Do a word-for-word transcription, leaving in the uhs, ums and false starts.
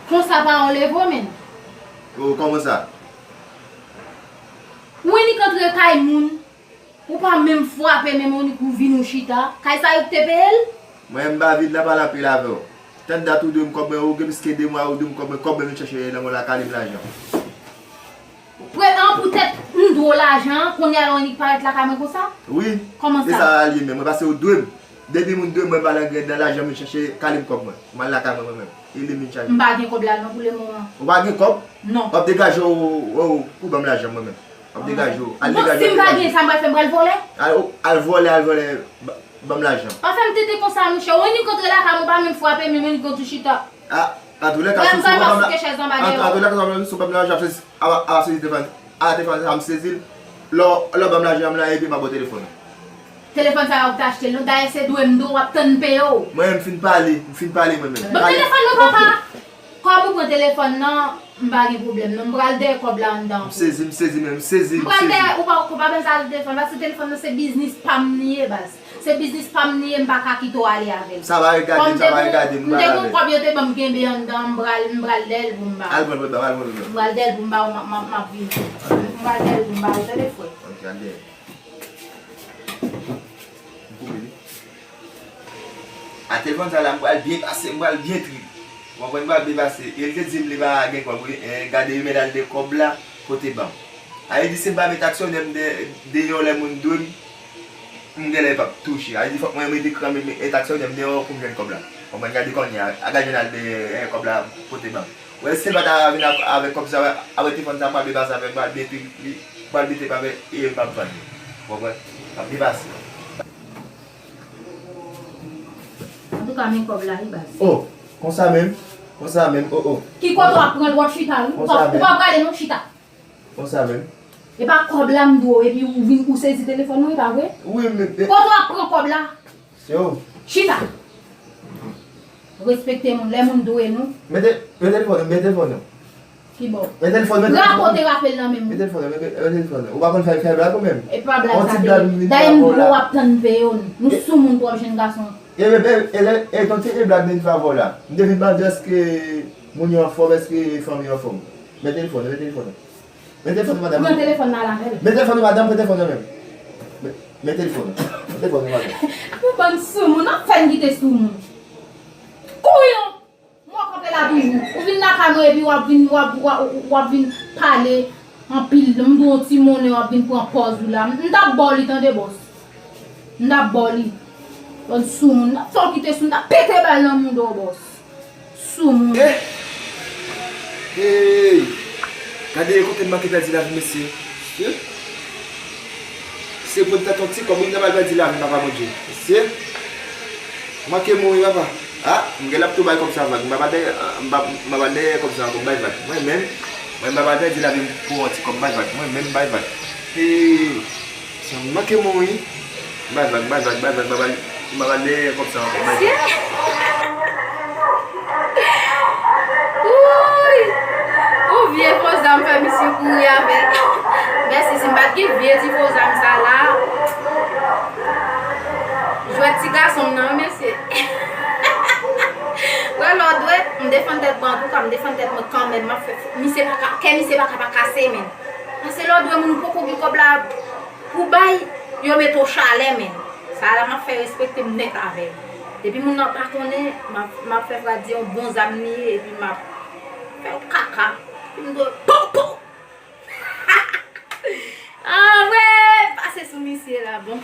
Konsa pa yon levo, menn. Oh, kòman sa? Ou annik antre kay moun, ou pa menm frape menm, ou annik ou vin ou chita. Kay sa yo ki te peye l? Mwen, m pa vin la pale anpil avè w. Tann dat ou dwe m kòb mwen, ou gen plis ke de mwa ou dwe m kòb mwen, kòb mwen vin chache nan mwen la, kale m lajan. Pre an poutèt m dwe w lajan, kounye a la w annik parèt lakay mwen konsa? Wi. Kòman E sa? Sa a li menm, mwen pase ou dwe m. Depi moun dwe m, mwen pa nan grenn nan lajan, vin chache kale m kòb mwen. M al lakay mwen, mwen menm. E li vin chaje. M pa gen kòb la non pou le moman. Ou pa gen kòb? Non. W ap degaje w, w, w, pou ban m lajan mwen menm. W ap degaje w. Al degaje w. Si m pa gen sa, m pral fè, m pral vòlè? Al, al vòlè, al vòlè, ba- ban m lajan. Pa fè m tete konsa, monchè. Ou annik antre lakay mwen, ou pa menm frape, menm annik antre chita. A, antoulèka, si w ban m la, antoulèka, si w ban m lajan, ap sezi, ap sezi telefòn. A, telefòn sa, m sezi l. Lè w, lè w ban m lajan m la, epi m ap ba w telefòn. Telefòn sa a ou t achte l non, dayè se dwe m dwe w, w ap tann m peye w. Mwen menm m fin pale, m fin pale mwen menm. Ban m telefòn mwen papa. Kòm ou pran telefòn nan, m pa gen pwoblèm non, m pral dèyè kòb la anndan. M sezi, m sezi menm, m sezi, m sezi. M pral dèyè, ou pa, ou pa bezwen ale telefòn, paske telefòn nan se biznis pa m li ye baz. Se biznis pa m li ye, m pa ka kite w ale avè l. Sa pa regade m, sa pa regade m, m pral avè l. Kòm m te gen yon kòb yo te ban m kenbe anndan, m pral, m pral dèyè l pou m ba w. Al pran l, al pran l, al pran l. M pral dèyè l pou m ba w, m ap, m ap, m ap vini. M pral dèyè l pou m ba w, tande frè. Ok, al dèyè. M koupe li. A telefòn sa la, m pral byen pase, m pral byen trip. Ou konprann, m pral byen pase. E l te di m li pa gen kòb, wi. En, gade, remèt al de kòb la, pote ban m. A vle di, si m pa met aksyonè m de, deyò lè moun dwe m, m genlè p ap touche. A vle di, fòk mwen mete kran, met, met aksyonè m deyò pou m jwenn kòb la. Ou konprann, gade kounye a, a gade jwenn al de, en, kòb la, pote ban m. Wè, si l pa ta vin ak, avèk kòb sa, avèk telefòn sa, m pral byen pase avè l, m pral byen trip li, m pral byen trip avè l, e m p ap vann li. Ou konprann? M ap byen pase. Antouka, men kòb la wi baz. Oh, konsa menm? Konsa menm, oh, oh. Ki kote w ap pran l, w ap chita wi. Ou p ap, ou p ap prale non, chita. Konsa menm? E pa kòb la m dwe w, epi ou vin, ou sezi telefòn mwen, e pa vre? Wi, men, men. Kote w ap pran kòb la? Se ou. Chita. Respekte moun, lè moun dwe nou. Men te, men telefòn, men telefòn. Kibò? Men telefòn, men telefòn. Rapote rapèl nan men m. Men telefòn, men, men, men telefòn. Ou pa konn fè, fè blag ou menm? E pa blag sa te ye. Dayè m dwe w ap tann m peye w. Nou sou moun twòp jèn gason. E, e, e, e, e, ton ti e blag nan favò la. M te vin mande èske moun yo anfòm, èske fanmi yo anfòm. Men telefòn, men telefòn. Men telefòn, madanm. Pran telefòn nan avè l. Men telefòn, madanm, pran telefòn nan men m. Men, men telefòn. Men telefòn, madanm. Yon bann sou moun, n ap fè n kite sou moun. Kouri non! Mwen kanpe la toujou. Ou vin lakay mwen epi w ap vin, w ap, w ap, w ap vin pale anpil. M dwe w ti monnen, w ap vin pran pòz ou la. M t ap ba w li tande, bòs. M t ap ba w li. Bann sou moun. M t ap fè w kite sou, m t ap pete bal nan mouda w, bòs. Sou moun. Eh! Hey! Gade kote m manke pèdi lavi, mesye. Mesye! Se pou n tèt yon ti kòb, wi, m ta pral pèdi lavi m, papa Bondye. Mesye, m manke mouri, papa. A, m gen l ap tou bay kòb sa vag. M pa pral dèyè, m pa, m pa pral dèyè kòb sa ankò, m bay vag. Mwen menm, mwen m pa pral pèdi lavi m pou yon ti kòb, m bay vag. Mwen menm, m bay vag. Mesye, m manke mouri. M bay vag, m bay vag, m bay vag, m pa pral, m pa pral dèyè kòb sa ankò, m bay vag. Wouy! Yon vye fo zam fè misye kouri avè l. Mèsi, si m pa t gen vye ti fo zam sa la. Jwèt ti gason m nan, wi, mesye. Wè, lè w dwe, m defann tèt mwen, antouka, m defann tèt mwen kanmenm. M ap fè, misye pa ka, kè misye pa ka pa kase, menn. Paske lè w dwe moun ou poko gen kòb la, pou bay, yo mete w chalè, menn. Sa la m ap fè respekte m nèt avè l. Depi moun nan pa konnen, m ap, m ap fè fradi yon bon zam li ye, epi m ap fè w kaka. Epi m dwe pow, pow! Anmwe! Pase sou misye la, bon.